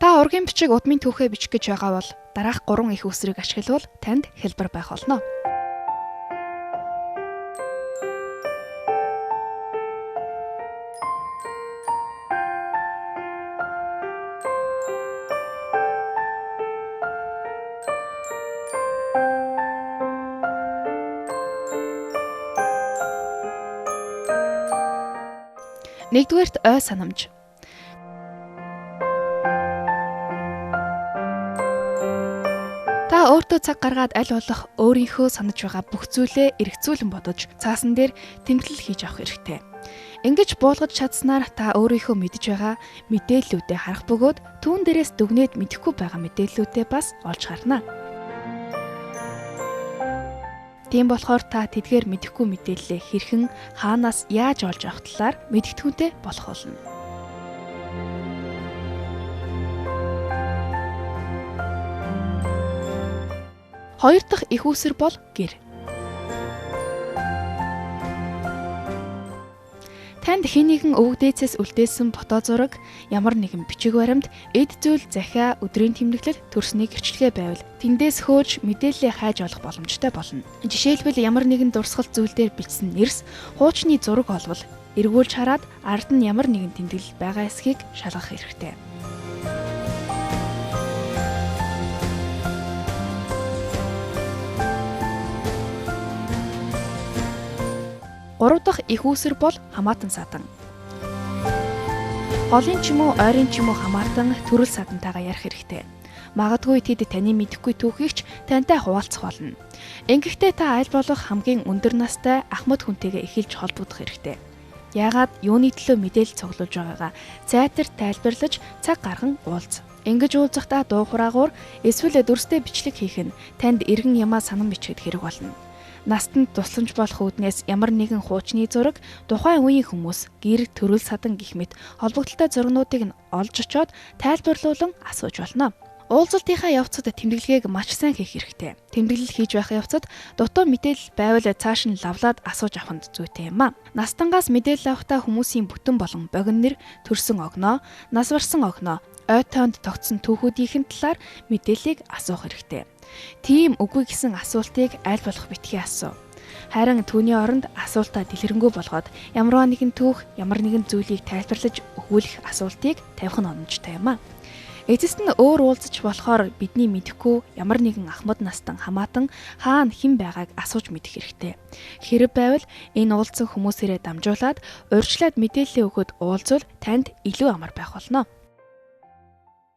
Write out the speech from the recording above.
Та ургийн бичиг удмын түүхээ бичих гэж байгаа бол дараах 3 их үсрийг ашиглавал танд хэлбэр байх болно. Нэгдүгээрт ой санамж. Та өөртөө цаг гаргаад аль болох өөрийнхөө санаж байгаа бүх зүйлээ эргцүүлэн бодож цаасан дээр тэмдэглэл хийж авах хэрэгтэй. Ингэж буулгаж чадсанаар та өөрийнхөө мэдж байгаа мэдээллүүдээ харах бөгөөд түүн дээрээс дүгнээд мэдэхгүй байгаа мэдээллүүдээ бас олж гарна. Тийм болохоор та тэдгээр мэдэхгүй мэдээллээ хэрхэн хаанаас яаж олж авах талаар мэдгэдэггүйтэй болох болно. Хоёр дахь их үсэр бол гэр. Танд хэн нэгэн өвөг дээдсээс үлдээсэн фото зураг, ямар нэгэн бичиг баримт, эд зүйл, захиа, өдрийн тэмдэглэл төрсний гэрчлэгээ байвал тэндээс хөөж мэдээллээ хайж олох боломжтой болно. Жишээлбэл ямар нэгэн дурсгал зүйл дээр бичсэн нэрс, хуучны зураг олвол эргүүлж хараад ард нь ямар нэгэн тэмдэглэл байгаа эсхийг шалгах хэрэгтэй. Гурав дахь их үүсэр бол хамаатан садан. Голын ч юм уу, ойрын ч юм уу хамаатан төрөл садантайгаа ярих хэрэгтэй. Магадгүй тэд таны мэдэхгүй түүхийг ч тантай хуваалцах болно. Ингэхдээ та аль болох хамгийн өндөр настай ахмад хүнтэйгээ эхэлж холбогдох хэрэгтэй. Яагаад юуны төлөө мэдээлэл цуглуулж байгаагаа зайтар тайлбарлаж цаг гарган уулз. Ингэж уулзахдаа дуу хураагуур эсвэл дүрстэй бичлэг хийх нь танд эргэн ямаа санан бичгэд хэрэг болно. Настанд тусламж болох үүднээс ямар нэгэн хуучны зураг, тухайн үеийн хүмүүс, гэр, төрөл садан гэх мэт холбогдлолтой зургнуудыг нь олж очиод тайлбарлуулан асууж болно. Уулзалтынхаа явцад тэмдэглэгээг маш сайн хийх хэрэгтэй. Тэмдэглэл хийж байх явцад дутуу мэдээлэл байвал цааш нь лавлаад асууж авах нь зүйтэй юм а. Настангаас мэдээлэл авахдаа хүмүүсийн бүтэн болон богино нэр, төрсөн огноо, нас барсан огноо, ой тоонд тогтсон түүхүүдийнхэн талаар мэдээллийг асуух хэрэгтэй. Тийм үгүй гэсэн асуултыг аль болох битгий асуу. Харин түүний оронд асуултаа дэлгэрэнгүй болгоод ямар нэгэн түүх, ямар нэгэн зүйлийг тайлбарлаж өгүүлэх асуултыг тавих нь оновчтой юм а. Эцэст нь өөр уулзаж болохоор бидний мэдэхгүй ямар нэгэн ахмад настан хамаатан хаана хэн байгааг асууж мэдэх хэрэгтэй. Хэрэг байвал энэ уулзсан хүмүүсээрээ дамжуулаад урьдчилаад мэдээлэл өгөхөд уулзвал танд илүү амар байх болно.